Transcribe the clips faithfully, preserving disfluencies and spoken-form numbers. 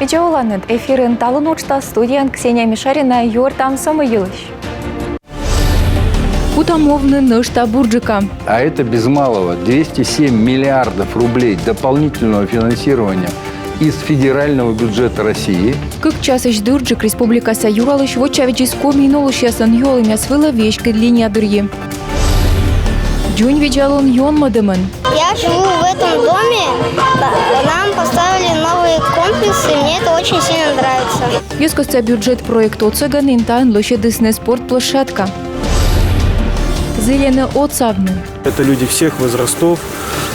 Видза оланныд! Эфирын «Талун» уджтас, студияын Ксения Мишарина. Юӧртам со мый йылысь. Кутам овны нӧшта бурджыка. А это без малого двести семь миллиардов рублей дополнительного финансирования из федерального бюджета России. Кык часысь дырджык республикаса юралысь вочавидзис Комиын олысьяслӧн юалӧмъяс вылӧ веськыд линия дырйи. Дзоньвидзалун ёнмӧдӧмӧн. Я живу в этом доме. Нам поставили новые комплексы, мне это очень сильно нравится. Йӧзкостса бюджет проект отсӧгӧн Интаын лӧсьӧдісны спорт площадка. Зільӧны отсавны. Это люди всех возрастов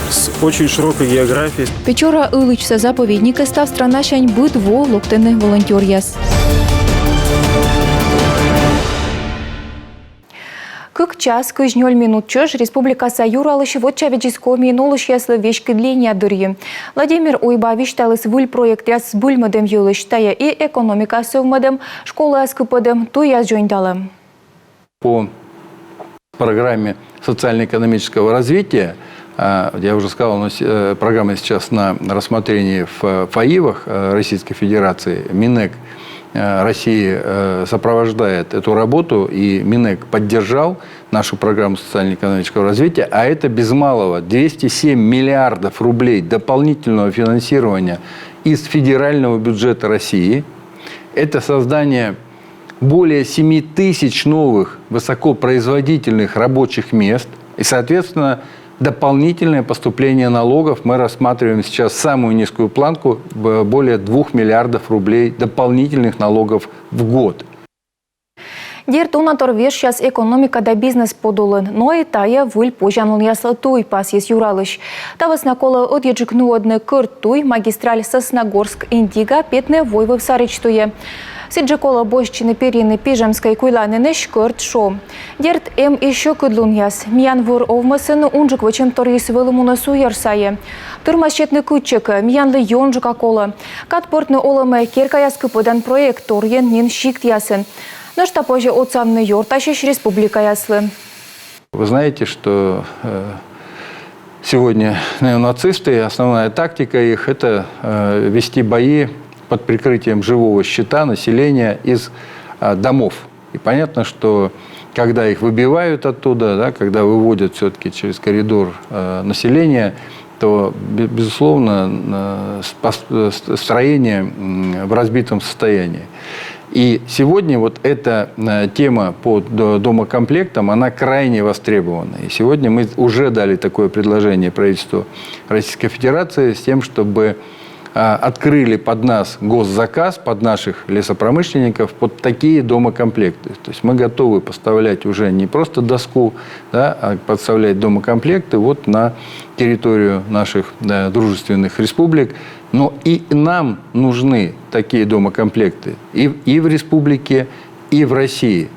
с очень широкой географией. Печора-Илычса заповедникӧ став странасянь быд во локтӧны волонтёръяс. Кык час кызь нёль минут чӧж республикаса юралысь вочавидзис Комиын олысьяслы веськыд линия дырйи. Владимир Уйба висьталіс выль проектъяс збыльмӧдӧм йылысь, тайӧ и экономика сӧвмӧдӧм, школаяс кыпӧдӧм, туйяс дзоньталӧм. По программе социально-экономического развития, а, я уже сказал, у нас, э, программа сейчас на рассмотрении в, э, ФАИВах, э, Российской Федерации. Минэк, э, России, э, сопровождает эту работу, и Минэк поддержал нашу программу социально-экономического развития, а это без малого двести семь миллиардов рублей дополнительного финансирования из федерального бюджета России. Это создание более семи тысяч новых высокопроизводительных рабочих мест и, соответственно, дополнительное поступление налогов. Мы рассматриваем сейчас самую низкую планку, б-, более двух миллиардов рублей дополнительных налогов в год. Дерт, уна тор вежсяс экономика да бизнес подулын, но и тайӧ выль позянлунъяслы туй, пасйис юралысь. Та вӧсна колӧ ӧдйӧджык нуӧдны кӧрт туй, магистраль Сосногорск — Индига, петны Войвыв саридз туйӧ. Сідзжӧ колӧ босьтчыны перйыны Пижемскӧй куйланінысь Кӧрт шо. Дерт, эм и сьӧкыдлунъяс. Миян вӧр овмӧсын унджык вӧчӧмторйыс вӧлі мунӧ суйӧр сайӧ. Тырмас сетны кытчӧкӧ, миянлы ёнджыка колӧ. Кад пӧртны олӧмӧ керкаяс кыпӧдан проект торйӧн нин сиктъясын. Нӧшта позьӧ отсавны ёртасьысь республикаяслы. Вы знаете, что, э, сегодня неонацисты, основная тактика их — это, э, вести бои под прикрытием живого щита населения из, э, домов. И понятно, что когда их выбивают оттуда, да, когда выводят всё-таки через коридор, э, население, то, бе-, безусловно, э, с-, пос-, э, с-, строение, м, в разбитом состоянии. И сегодня вот эта, э, тема по до-, домокомплектам, она крайне востребована. И сегодня мы уже дали такое предложение правительству Российской Федерации с тем, чтобы, а, открыли под нас госзаказ, под наших лесопромышленников, под такие домокомплекты. То есть мы готовы поставлять уже не просто доску, да, а поставлять домокомплекты вот на территорию наших, э, дружественных республик. Но и нам нужны такие домокомплекты и, и в республике, и в России.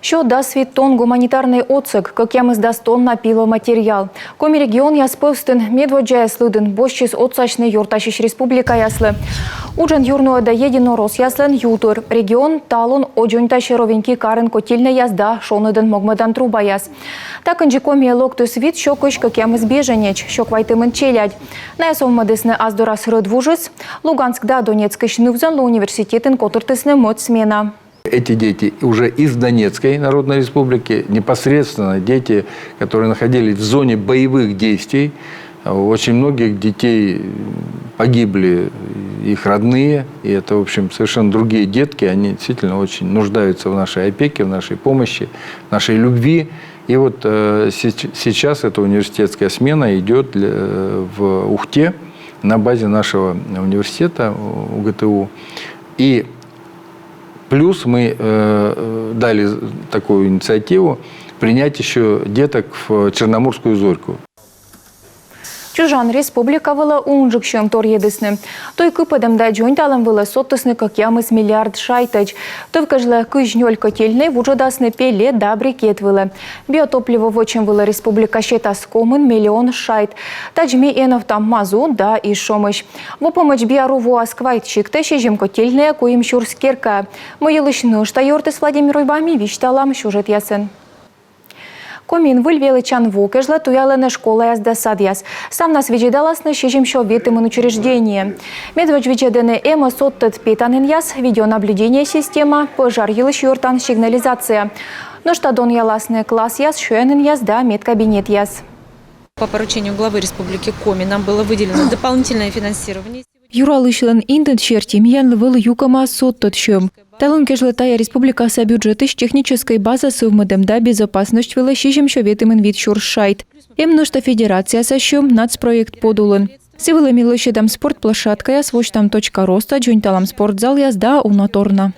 Сё дас вит тонн гуманитарнӧй отсӧг, кӧкъямысдас тонна пиломатериал. Коми регионъяс пӧвстын медводдзаяс лыдын босьтчис отсасьны ёртасьысь республикаяслы. Уджӧн юрнуӧдӧ единороссъяслӧн ютыр. Регион талун дзоньтасьӧ Ровеньки карын котельнӧйяс да шоныдӧн могмӧдан трубаяс. Та кындзи Комиӧ локтіс вит сё кызь кӧкъямыс беженеч, сё квайтымын челядь. Найӧс овмӧдісны ас дорас рӧдвужыс. Луганск да Донецкысь ныв-зонлы университетын котыртісны мӧд смена. Эти дети уже из Донецкой Народной Республики, непосредственно дети, которые находились в зоне боевых действий. Очень многих детей погибли их родные, и это, в общем, совершенно другие детки, они действительно очень нуждаются в нашей опеке, в нашей помощи, в нашей любви. И вот, э, сеч-, сейчас эта университетская смена идёт для, в Ухте на базе нашего университета, УГТУ. И плюс мы, э, дали такую инициативу принять ещё деток в Черноморскую зорьку. Чужан республика вылӧ унджык сьӧм торйӧдісны. Туй кыпӧдӧм да дзоньталӧм вылӧ содтісны кӧкъямыс миллиард шайтӧдз. Тӧв кежлӧ кызь нёль котельнӧй вуджӧдасны пеллет да брикет вылӧ. Биотопливо вӧчӧм вылӧ республика сетас комын миллион шайт. Тадз ми эновтам мазут да изшомысь. Во помӧдз биару воас квайт сиктӧ, сизим котельнӧйӧ, куим сюрс керкаӧ. Мый йылысь нӧшта юӧртіс Владимир Уйба, ми висьталам сюжетъясын. Комиын выль велӧдчан во кежлӧ туялӧны школаяс да садъяс. Ставнас видзӧдаласны сизимсё ветымын учреждение. Медводз видзӧдӧны, эмӧ содтӧд петанінъяс, видеонаблюдение система, пӧжар йылысь юӧртан сигнализация. Нӧшта донъяласны классъяс, сёянінъяс да медкабинетъяс. По поручению главы Республики Коми нам было выделено дополнительное финансирование. Юралысьлӧн индӧд серти миянлы вӧлі юкӧма содтӧд сьӧм. Талун кежлӧ тайӧ республикаса бюджетысь техническӧй база сӧвмӧдӧм да безопасность вылӧ сизимсё ветымын вит сюрс шайт. Эм нӧшта федерацияса сьӧм нацпроект подулын. Сы вылӧ ми лӧсьӧдам спорт площадкаяс, восьтам «Точка роста», дзоньталам спортзалъяс да уна торъя.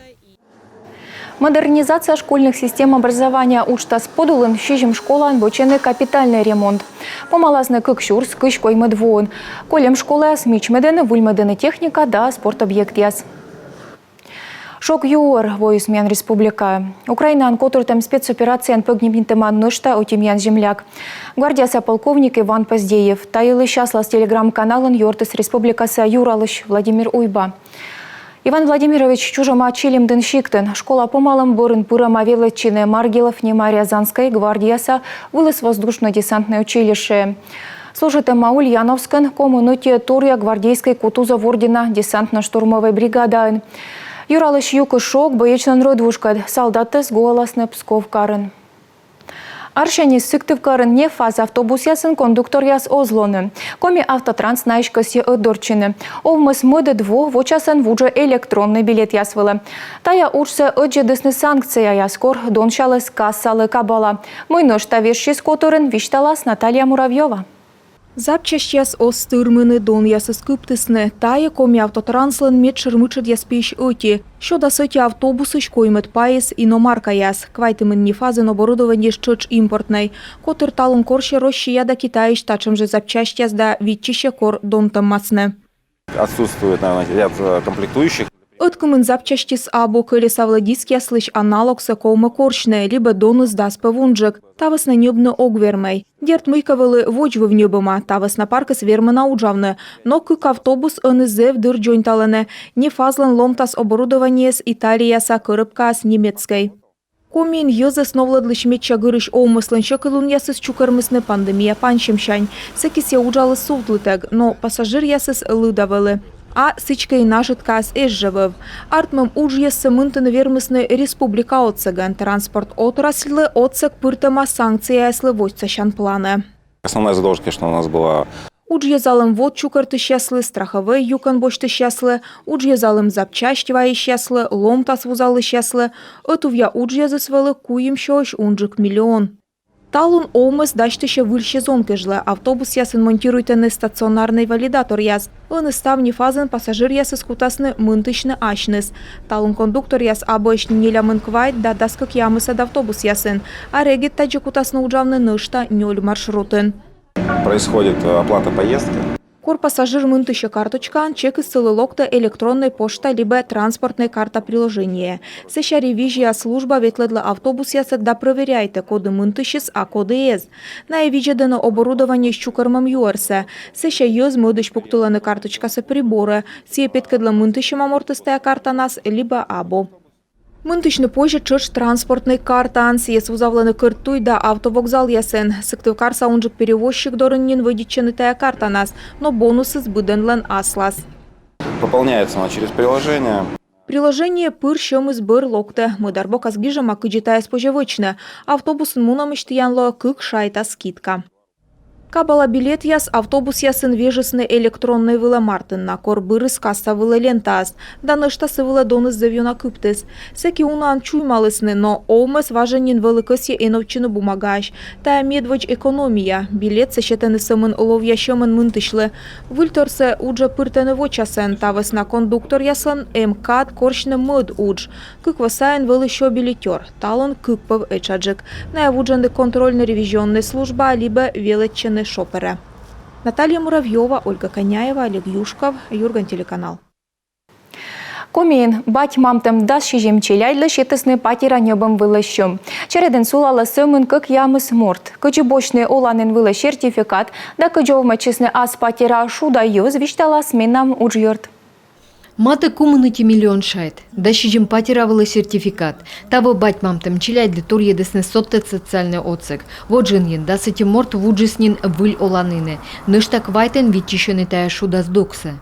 Модернизация школьных систем образования уджтас подулын сизим школаын вӧчӧны капитальнӧй ремонт. Помаласны кык сюрс кызь коймӧд воын. Кольӧм школаяс мичмӧдӧны, выльмӧдӧны техника да спорт объектъяс. Шог юӧр воис миян республикаӧ. Украинаын котыртӧм спецоперацияын погибнитӧма нӧшта ӧти миян земляк. Гвардияса полковник Иван Поздеев. Та йылысь аслас телеграм-каналын юӧртіс республикаса юралысь Владимир Уйба. Иван Владимирович чужӧма Чилимдін сиктын. Школа помалӧм бӧрын пырӧма велӧдчыны Маргелов нима Рязанскӧй гвардияса вылыс воздушно-десантнӧй училищеӧ. Служитӧма Ульяновскын, комын ӧтиӧд торъя гвардейскӧй Кутузов ордена десантно-штурмовӧй бригадаын. Юралысь юкӧ шог боечлӧн рӧдвужкӧд. Салдатӧс гуаласны Псков карын. Арсяньыс Сыктывкарын «НефАЗ» автобусъясын кондукторъяс оз лоны. Коми автотранс наысь кӧсйӧ ӧтдортчыны. Овмӧс мӧдӧд во вочасӧн вуджӧ электроннӧй билетъяс вылӧ. Тайӧ уджсӧ ӧддзӧдісны санкцияяс, кор донсяліс кассалы кабала. Мый нӧшта вежсис котырын, висьталас Наталья Муравьёва. Запчастьяс оз тырмыны, донъясыс кыптісны. Тайӧ Коми автотранслӧн медшӧр мытшӧдъяс пиысь ӧти. Сё дас ӧти автобусысь коймӧд пайыс иномаркаяс. Квайтымын «НефАЗ»-ын оборудованиеыс тшӧтш импортнӧй. Котыр талун корсьӧ Россия да Китайысь татшӧм жӧ запчастьяс да виччысьӧ, кор донтӧмасны. Отсутствует, наверное, ряд, э, комплектующих. Ӧткымын запчастьыс абу, кӧлеса вылӧ дискъяслысь аналогсӧ ковмӧ корсьны, либӧ доныс дас пӧв унджык. Та вӧсна ньӧбны ог вермӧй. Дерт, мыйкӧ вӧлі водзвыв ньӧбӧма, та вӧсна паркыс вермӧ на уджавны. Но кык автобус ӧні зэв дыр дзоньталӧны. «НефАЗ»-лӧн ломтас оборудованиеыс италияса, кӧрӧбкаыс немецкӧй. Комиын йӧзӧс новлӧдлысь медся гырысь овмӧслӧн сьӧкыдлунъясыс чукӧрмисны пандемия пансьӧмсянь. Сэки сійӧ уджаліс сувтлытӧг, но пассажиръясыс лыда вӧлі. А сідзкӧ и нажӧткаыс эз жӧ вӧв. Артмӧм уджйӧзсӧ мынтыны вермисны республика отсӧгӧн. Транспорт отрасльлы отсӧг пыртӧма санкцияяслы восьсасян планӧ. Основная задолженность, конечно, у нас была. Уджйӧзалӧм вот чукӧртысьяслы, страхӧвӧй юкӧн босьтысьяслы, уджйӧзалӧм запчасть вайысьяслы, ломтас вузалысьяслы. Ӧтувъя уджйӧзыс вӧлі куимсё унджык миллион. Талун овмӧс дасьтысьӧ выль сезон кежлӧ. Автобусъясын монтируйтӧны стационарнӧй валидаторъяс. Ӧні став «НефАЗ»-ын пассажиръясыс кутасны мынтысьны асьныс. Талун кондукторъяс абуӧсь нелямын квайт да дас кӧкъямысӧд автобусъясын. А регыд тадзи кутасны уджавны нӧшта нёль маршрутын. Происходит, э, оплата поездки. Кор пассажир мынтысьӧ карточкаӧн, чекыс сылы локтӧ электроннӧй пошта либӧ транспортнӧй карта приложениеӧ. Сэсся ревизия служба ветлӧдлӧ автобусъясӧд да прӧверяйтӧ, коді мынтысис, а коді эз. Найӧ видзӧдӧны оборудованиеысь чукӧрмӧм юӧрсӧ. Сэсся йӧз мӧдысь пуктылӧны карточкасӧ приборӧ. Сійӧ петкӧдлӧ, мынтысьӧма мортыс тайӧ картанас либӧ абу. Мынтысьны позьӧ тшӧтш транспортнӧй картаӧн. Сійӧс вузавлӧны кӧрт туй да автовокзалъясын. Сыктывкарса унджык перевозчик дорын нин вӧдитчӧны тайӧ картанас, но бонусыс быдӧнлӧн аслас. Пополняется она через приложение. Приложениеӧ пыр, сьӧмыс бӧр локтӧ. Мӧдар бокас гижӧма, кыдзи тайӧс позьӧ вӧчны. Автобусын мунӧмысь тіян лоӧ кык шайта скидка. Кабала билетъяс автобусъясын вежисны электроннӧй вылӧ мартын на, кор бырис касса вылӧ лентаыс. Да нӧшта сы вылӧ доныс зэв ёна кыптіс. Сэки унаӧн чуймалісны, но овмӧс важӧн нин вӧлі кӧсйӧ эновтчыны бумагаӧсь. Тайӧ медводз экономия. Билетсӧ сетӧны сӧмын ловъя сьӧмӧн мынтысьлы. Выльторсӧ уджӧ пыртӧны вочасӧн. Та вӧсна кондукторъяслӧн эм кад корсьны мӧд удж. Кык во сайын вӧлі сё билетёр. Талун кык пӧв этшаджык. Найӧ вуджӧны контрольно-ревизионнӧй службаӧ либӧ велӧдчӧны шоперӧ. Наталья Муравьёва, Ольга Коняева, Олег Юшков, «Юрган» телеканал. Комиын бать-мамтӧм дас сизим челядьлы сетісны патера ньӧбӧм вылӧ сьӧм. Чередын сулалӧ сӧмын кӧкъямыс морт. Кыдзи босьтны оланін вылӧ сертификат да кыдзи овмӧдчисны ас патера шуда йӧз, висьталас менам уджъёрт. Матӧ кымын ӧти миллион шайт да сизим патера вылӧ сертификат. Таво бать-мамтӧм челядьлы торйӧдісны содтӧд социальнӧй отсӧг. Во джынйын дас ӧти морт вуджис нин выль оланінӧ. Нӧшта квайтӧн виччысьӧны тайӧ шуда здуксӧ.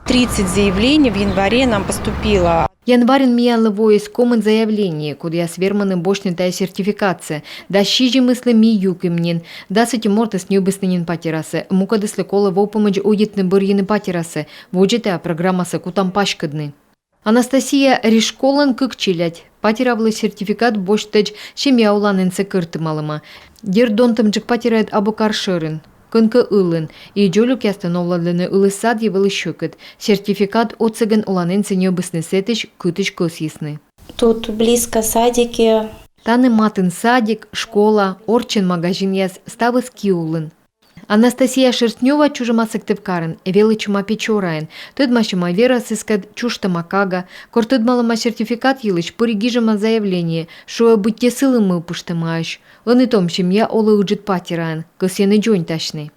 Тридцать заявлений в январе нам поступило. Январын миянлы воис комын заявление, кодъяс вермӧны босьтны тайӧ сертификатсӧ. Дас сизимыслы ми юким нин. Дас ӧти мортыс ньӧбисны нин патерасӧ. Мукӧдыслы колӧ во помӧдз удитны бӧрйыны патерасӧ. Водзӧ тайӧ программасӧ кутам паськӧдны. Анастасия Ришколӧн кык челядь. Патера вылӧ сертификат босьтӧдз семья оланінсӧ кӧртымалӧма. Дерт, донтӧмджык патераыд абу кар шӧрын, кӧнкӧ ылын. И дзолюкъястӧ новлӧдлыны ылыс садйӧ вӧлі сьӧкыд. Сертификат отсӧгӧн оланінсӧ ньӧбисны сэтысь, кытысь кӧсйисны. Тут близко садики. Тані матын садик, школа, орччӧн магазинъяс, ставыс ки улын. Анастасия Шерстнёва чужӧма Сыктывкарын, велӧдчӧма Печораын. Тӧдмасьӧма верӧсыскӧд, чужтӧма кага. Кор тӧдмалӧма сертификат йылысь, пыр и гижӧма заявление, шуӧ, быттьӧ сылы мӧвпыштӧмаӧсь. Ӧні том семья олӧ ыджыд патераын, кӧсйӧны дзоньтасьны.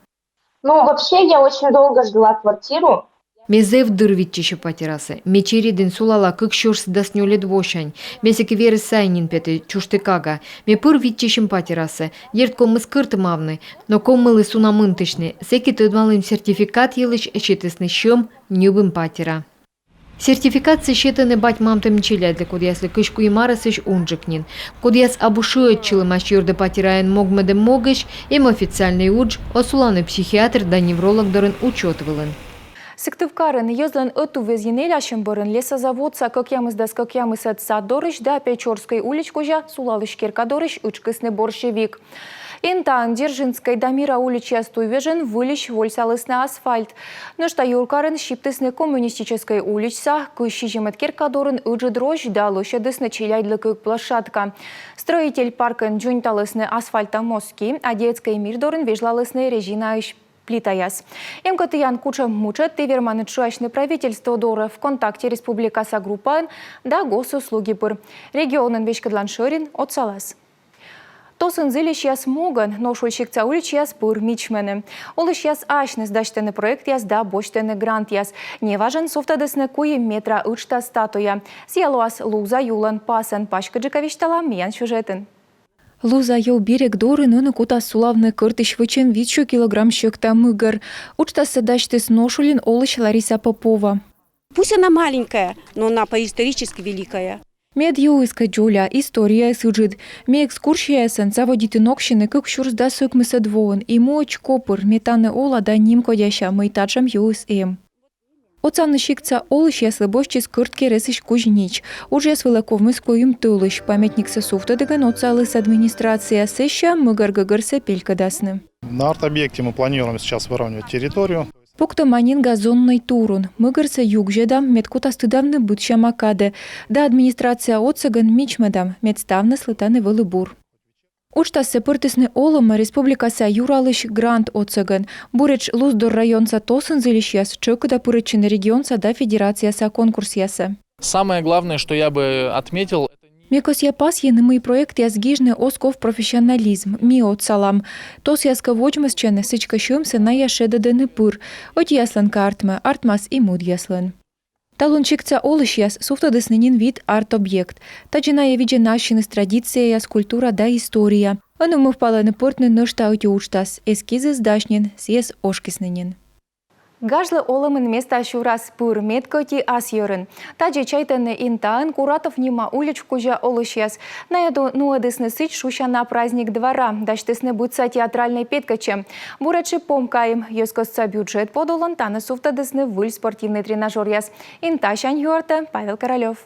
Ну, вообще, я очень долго ждала квартиру. Ме зэв дыр виччыси патерасӧ. Ме чередын сулала кык сюрс дас нёльӧд восянь. Ме сэки верӧс сайын нин петі, чужті кага. Ме пыр виччысим патерасӧ. Дерт, ковмис кӧртымавны, но ковмыліс уна мынтысьны. Сэки тӧдмалім, сертификат йылысь сетісны сьӧм, ньӧбим патера. Сертификатсӧ сетӧны бать-мамтӧм челядьлы, кодъяслы кызь куим арӧсысь унджык нин. Кодъяс абу шыӧдчылӧмаӧсь ёрдӧ патераын могмӧдӧм могысь, эм официальнӧй удж, оз сулавны психиатр да невролог дорын учёт вылын. Сыктывкарын йӧзлӧн ӧтуввезйын элясьӧм бӧрын Лесозаводса кӧкъямысдас кӧкъямысӧд сад дорысь да Печорскӧй улич кузя сулалысь керка дорысь ытшкисны борщевик. Интаын Дзержинскӧй да Мира уличьяс туйвежын выльысь вольсалісны асфальт. Нӧшта юркарын сиптісны Коммунистическӧй уличса, кызь сизимӧд керка дорын ыджыд розь да лӧсьӧдісны челядьлы кык площадка. Строитель паркын дзоньталісны асфальтӧмӧс ки, а Детскӧй мир дорын вежлалісны резинаысь плитаяс. Эм кӧ тіян кутшӧм мытшӧд, ті верманныд шыасьны Правительство дорӧ ВКонтакте республикаса группаын да Госуслуги пыр. Регионын веськӧдлан шӧрин отсалас. Тосын зільысьяс могӧн Ношуль сиктса уличьяс пыр мичмӧны. Олысьяс асьныс дасьтӧны проектъяс да босьтӧны грантъяс. Неважӧн сувтӧдісны куим метра ыджда статуя. Сійӧ лоас Луза юлӧн пасӧн. Паськыдджыка висьталам миян сюжетын. Луза ю берег дорын ӧні кутас сулавны кӧртысь вӧчӧм витсё килограмм сьӧкта мыгӧр. Уджтассӧ дасьтіс Ношульын олысь Лариса Попова. Пусть она маленькая, но она по-исторически великая. Мед юыс кӧ дзоля, историяыс ыджыд. Ме экскурсияясӧн заводиті ноксьыны кык сюрс дас ӧкмысӧд воын, и муӧдз копыр, ме тані ола да нимкодяся, мый татшӧм юыс эм. Отсавны сиктса олысьяслы босьтчис Кӧрткерӧсысь кузнеч. Уджъяс вылӧ ковмис куим тӧлысь. Памятниксӧ сувтӧдігӧн отсаліс администрация, сэсся мыгӧр гӧгӧрсӧ пелькӧдасны. На арт-объекте мы планируем сейчас выравнивать территорию. Пуктӧма нин газоннӧй турун. Мыгӧрсӧ югзьӧдам, мед кутас тыдавны быдсяма кадӧ. Да администрация отсӧгӧн мичмӧдам, мед ставныслы тані вӧлі бур. Уджтассӧ пӧртісны олӧмӧ республикаса юралысь грант отсӧгӧн. Буретш Луздор районса тосын зільысьяс тшӧкыда пырӧдчӧны регионса да федерацияса конкурсъясӧ. Самое главное, что я бы отметил, Ме кӧсъя пасйыны, мый проектъяс гижны оз ков профессионализм, ми отсалам. Тосъяс кӧ водзмӧстчӧны, сідзкӧ, сьӧмсӧ найӧ шедӧдӧны пыр. Ӧтияслӧн кӧ артмӧ, артмас и мӧдъяслӧн. Талун сиктса олысьяс сувтӧдісны нин вит арт-объект. Тадзи найӧ видзӧны ассьыныс традицияяс, культура да история. Ӧні мӧвпалӧны пӧртны нӧшта ӧти уджтас. Эскизыс дась нин, сійӧс ошкисны нин. Гажлы олӧмын места сюрас пыр, мед кӧть ас йӧрын. Тадзи чайтӧны Интаын Куратов нима улич кузя олысьяс. Найӧ нуӧдісны сідз шусяна праздник двора, дасьтісны быдса театральнӧй петкӧдчӧм. Буретш и помкаӧсь. Йӧзкостса бюджет подулын тані сувтӧдісны выль спортивнӧй тренажёръяс. Интасянь юӧртӧ Павел Королёв.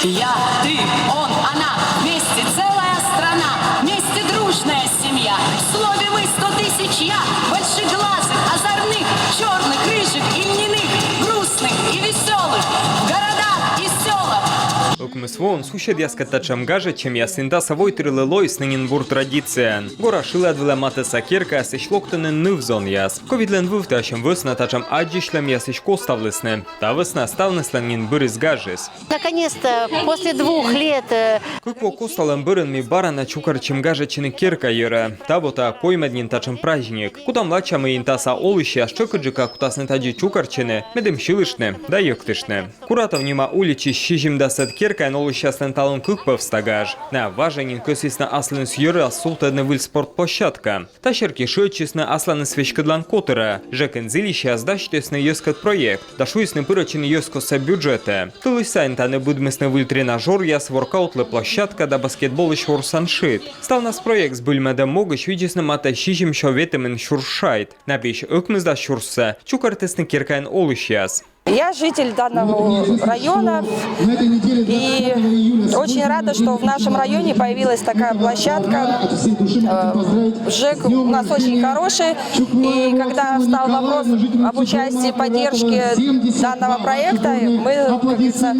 Я, ты, он, она, вместе целая страна, вместе дружная семья. В слове мы сто тысяч я, большеглазых, озорных, черных, рыжих и льняных, грустных и веселых, в городах и селах. Воын суседъяскӧд татшӧм гажӧдчӧмъяс Интаса войтырлы лоисны нин бур традицияӧн. Гора шылад вылӧ матысса керкаясысь локтӧны ныв-зонъяс. Ковидлӧн вывтіасьӧм вӧсна татшӧм аддзысьлӧмъясысь коставлісны. Та вӧсна ставныслӧн нин бырис гажыс. Наконец-то, после двух лет, э, Кык во коставлӧм бӧрын ми бара на чукӧртчим гажӧдчыны керка йӧрӧ. Таво тайӧ коймӧд нин татшӧм праздник. Кутам лача, мый Интаса олысьяс тшӧкыдджыка кутасны тадзи чукӧртчыны, медым сьылыштны да йӧктыштны. Куратов нима уличысь сизимдасӧд керкаын олысьяслӧн талун кык пӧвста гаж. Найӧ важӧн нин кӧсйисны асланыс йӧрас сувтӧдны выль спортплощадка. Та серти шыӧдчисны асланыс веськӧдлан котырӧ. ЖЭК-ын зільысьяс дасьтісны йӧзкӧд проект да шуисны пырӧдчыны йӧзкостса бюджетӧ. Тӧлысь сайын тані быдмисны выль тренажёръяс, воркаутлы площадка да баскетболысь ворсан шыд. Ставнас проект збыльмӧдӧм могысь видзисны матӧ сизимсё ветымын сюрс шайт. На пиысь ӧкмысдас сюрссӧ чукӧртісны керкаын олысьяс. Я житель данного района и очень рада, что в нашем районе появилась такая площадка. Э, ЖЭК у нас очень хороший, и когда встал вопрос об участии, поддержке данного проекта, мы, как говорится,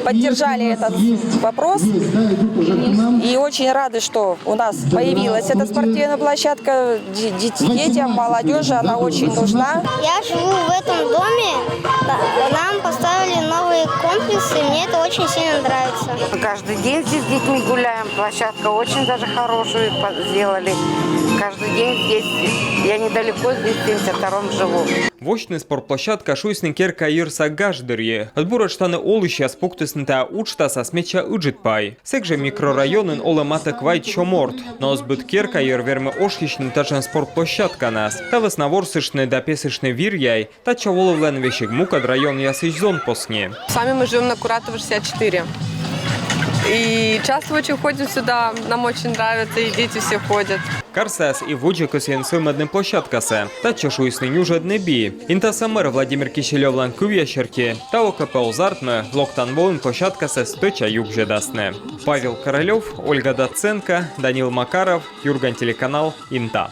поддержали этот вопрос. И очень рады, что у нас появилась эта спортивная площадка. Де- дет- Детям, молодежи она очень нужна. Я живу в этом доме. Нам поставили новые комплексы, мне это очень сильно нравится. Каждый день здесь с детьми гуляем. Площадка очень даже хорошую по- сделали. Каждый день здесь. Я недалеко здесь, в семьдесят втором живу. Восьтыны спортплощадка шуисны керка йӧрса гаж дырйи. Ӧд буретш тані олысьяс пуктісны та уджтасас медся ыджыд пай. Сэк жӧ микрорайонын олӧ матӧ квайтсё морт. Но оз быд керка йӧр вермы ошйысьны татшӧм спортплощадканас. Та вӧсна ворсыштны да песыштны вир-яй татчӧ волывлӧны весиг мукӧд районъясысь зон посни. Сами мы живем на Куратова, шестьдесят четыре. И часто очень ходим сюда, нам очень нравится, и дети все ходят. Карсаяс и водзӧ кӧсйӧны сӧвмӧдны площадкасӧ. Татчӧ шуисны нюжӧдны би. Интаса мэр Владимир Киселёвлӧн кывъяс серти, таво кӧ пӧ оз артмы, локтан воын площадкасӧ стӧча югзьӧдасны. Павел Королёв, Ольга Доценко, Данил Макаров, «Юрган» телеканал, Инта.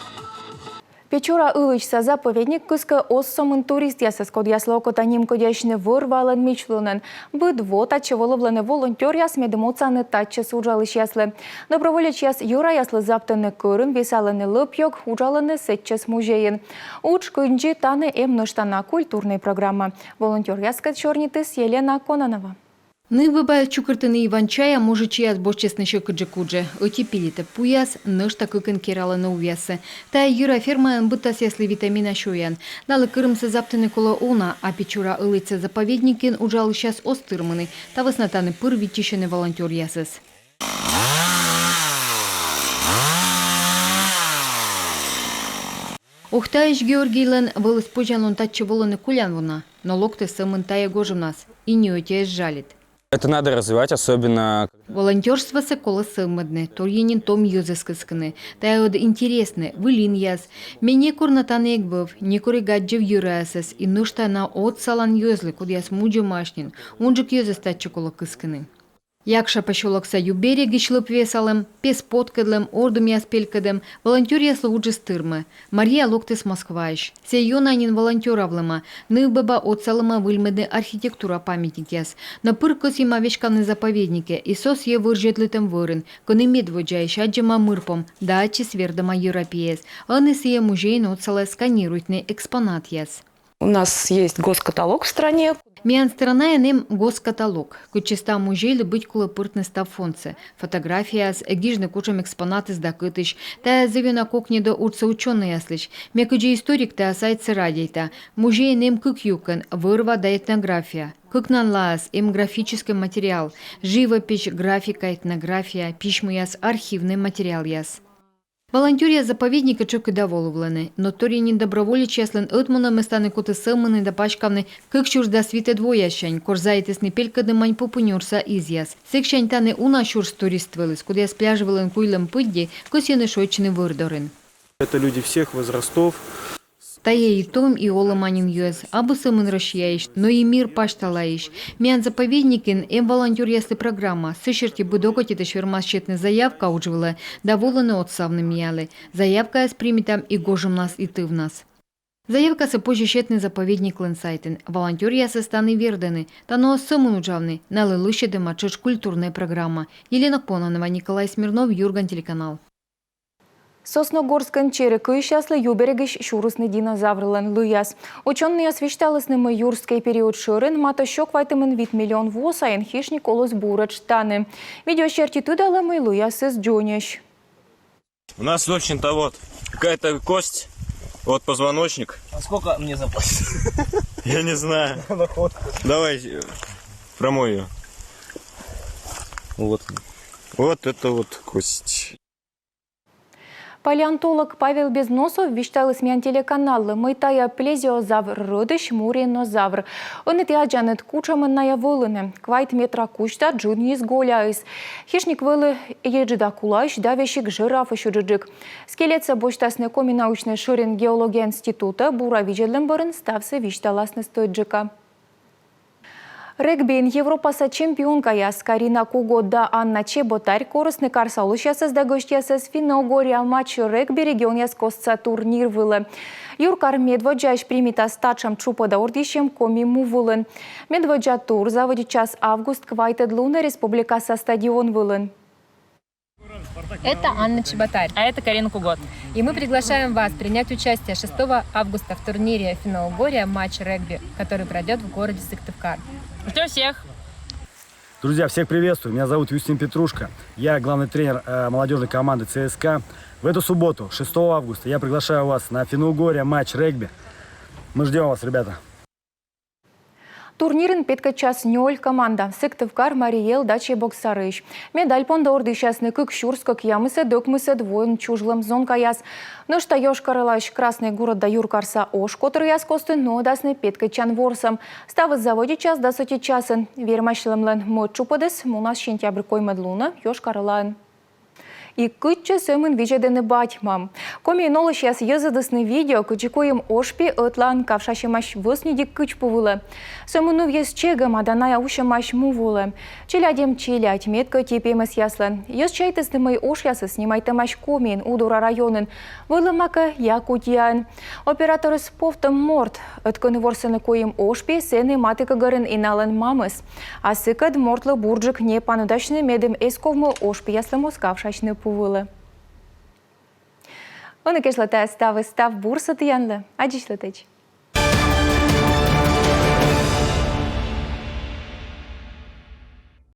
Печора-Ылыдзса заповедник кыскӧ оз сӧмын туристъясӧс, кодъяслы окота нимкодясьны вӧр-валӧн мичлунӧн. Быд во татчӧ волывлӧны волонтёръяс, медым отсавны татчӧс уджалысьяслы. Доброволечьяс йӧраяслы заптӧны кӧрым, весалӧны лӧп-ёг, уджалӧны сэтчӧс музейын. Удж кындзи тані эм нӧшта на культурнӧй программа. Волонтёръяскӧд сёрнитіс Елена Кононова. Нывбабаяс чукӧртӧны иван-чай, а мужичӧйяс босьтчисны сьӧкыдджык уджӧ. Ӧти пилитӧ пуяс, нӧшта кыкӧн кералӧны увъяссӧ. Тайӧ йӧра фермаын быдтасъяслы витамина сёян. Налы кӧрымсӧ заптыны колӧ уна, а Печора-Ылыдзса заповедникын уджалысьяс оз тырмыны. Та вӧсна тані пыр виччысьӧны волонтёръясӧс. Ухтаысь Георгийлӧн вӧлі позянлун татчӧ волыны колян во на, но локтіс сӧмын тайӧ гожӧмнас, и ньӧти эз жалит. Это надо развивать, особенно... Волонтёрствосӧ колӧ сӧвмӧдны, торйӧн нин том йӧзӧс кыскыны. Тайӧ ӧд интереснӧ, выль инъяс. Ме некор на тані эг вӧв, некор эг аддзыв йӧраясӧс, и нӧшта на отсалан йӧзлы, кодъяс мудзӧмаӧсь нин. Унджык йӧзӧс татчӧ колӧ кыскыны. Якша посёлокса ю берегысь лӧп весалӧм, пес поткӧдлӧм, ордымъяс пелькӧдӧм — волонтёръяслы уджыс тырмӧ. Мария локтіс Москваысь. Сійӧ ёна нин волонтёравлӧма. Нывбаба отсалӧма выльмӧдны архитектура памятникъяс. Но пыр кӧсйӧма веськавны заповедникӧ, и со сійӧ вӧрзьӧдлытӧм вӧрын, кӧні медводдзаысь аддзӧма мырпом да ачыс вердӧма йӧра пиӧс. Ӧні сійӧ музейын отсалӧ сканируйтны экспонатъяс. У нас есть госкаталог в стране. Миян странаын эм госкаталог, кытчӧ став музейлы быть колӧ пыртны став фондсӧ. Фотографияяс, гижны, кутшӧм экспонатыс да кытысь. Тайӧ зэв ёна кокньӧдӧ уджсӧ учёнӧйяслысь. Ме кыдзи историк тайӧ сайтсӧ радейта. Музейын эм кык юкӧн: вӧр-ва да этнография. Кыкнанлаас эм графическӧй материал: живопись, графика, этнография, письмӧяс, архивнӧй материалъяс. Волонтёръяс заповедникӧ тшӧкыда волывлӧны, но торйӧн нин доброволечьяслӧн ӧтмунӧмыс тані кутіс сӧвмыны да паськавны кык сюрс дас витӧд вояссянь, кор заводитісны пелькӧдны Маньпупунёрса изъяс. Сэксянь тані уна сюрс турист вӧліс, кодъяс пляж вылын куйлӧм пыдди кӧсйӧны шойччыны вӧр дорын. Это люди всех возрастов. Тайӧ и том, и олӧма нин йӧз, абу сӧмын Россияысь, но и мир пасьталаысь. Миян заповедникын эм волонтёръяслы программа, сы серти быд окотитысь вермас сетны заявка удж вылӧ да волыны отсавны миянлы. Заявкаяс примитам и гожӧмнас, и тывнас. Заявкасӧ позьӧ сетны заповедниклӧн сайтын. Волонтёръясӧс тані вердӧны. Тані оз сӧмын уджавны, налы лӧсьӧдӧма тшӧтш культурная программа. Елена Кононова, Николай Смирнов, Юрган телеканал. Сосногорскын чери кыйысьяслы ю берегысь сюрисны динозаврлӧн лыяс. Учёнӧйяс висьталісны, мый юрскӧй период шӧрын, матӧ сё квайтымын вит миллион во сайын, хищник оліс буретш тані. Видео серти тыдалӧ, мый лыясыс дзоньӧсь. У нас, в общем-то, вот какая-то кость, вот позвоночник. А сколько мне заплатят? Я не знаю. Находка. Давай, э, промой её. Вот. Вот это вот кость. Палеонтолог Павел Безносов висьталіс миян телеканаллы, мый тайӧ плезиозавр рӧдысь муренозавр. Ӧні ті аддзанныд, кутшӧмӧн найӧ вӧліны. Квайт метра кузьта, джынйыс голяыс. Хищник вӧлі еджыда кулаысь да весиг жирафысь ыджыдджык. Скелетсӧ босьтасны Коми научнӧй шӧрин геология институтӧ. Бура видзӧдлӧм бӧрын ставсӧ висьталасны стӧчджыка. Регбиын Европаса чемпионкаяс Карина Кугот да Анна Чеботарь корисны карса олысьясӧс да гӧсьтъясӧс «Финно-Угория матч регби» регионъяс костса турнир вылӧ. Юркар медводдзаысь примитас татшӧм тшупӧда ордйысьӧм Коми му вылын. Медводдза тур заводитчас август квайтӧд лунӧ республикаса стадион вылын. Это Анна Чеботарь. А это Карина Кугот. И мы приглашаем вас принять участие шестого августа в турнире «Финно-Угория матч регби», который пройдет в городе Сыктывкар. Ждём всех! Друзья, всех приветствую. Меня зовут Юстин Петрушка. Я главный тренер, э, молодёжной команды «С С К». В эту субботу, шестого августа, я приглашаю вас на «Финно-Угория матч регби». Мы ждём вас, ребята. Турнирын петкӧдчас нёль команда: Сыктывкар, Марий Эл да Чебоксарыысь. Медаль понда ордйысясны кык сюрс кӧкъямысӧд — ӧкмысӧд воын чужлӧм зонкаяс. Нӧшта Йошкар-Олаысь «Красный город» да юркарса «Ош» котыръяс костын нуӧдасны петкӧдчан ворсӧм. Ставыс заводитчас дас ӧти часын. Вермасьлӧмлӧн мӧд тшупӧдыс мунас сентябрь коймӧд лунӧ Йошкар-Олаын. И кытчӧ сӧмын видзӧдӧны бать-мам? Комиын олысьяс йӧзӧдісны видео, кыдзи куим ошпи ӧтлаын кавшасьӧмаӧсь вӧсньыдик кыдз пу вылӧ. Сӧмын нывйыс чегӧма да найӧ усьӧмаӧсь му вылӧ. Челядь эм челядь, мед кӧть и пемӧсъяслӧн. Йӧз чайтісны, мый ошъясыс снимайтӧмаӧсь Комиын, Удора районын, вӧлӧма кӧ, Якутияын. Операторыс повтӧм морт. Ӧд кӧні ворсӧны куим ошпи, сэні матігӧгӧрын и налӧн мамыс. А сыкӧд мортлы бурджык не паныдасьны, медым эз ковмы ошпияслы моз кавшасьны пу вылӧ. Ӧні кежлӧ тайӧ ставыс. Став бурсӧ тіянлы. Аддзысьлытӧдз.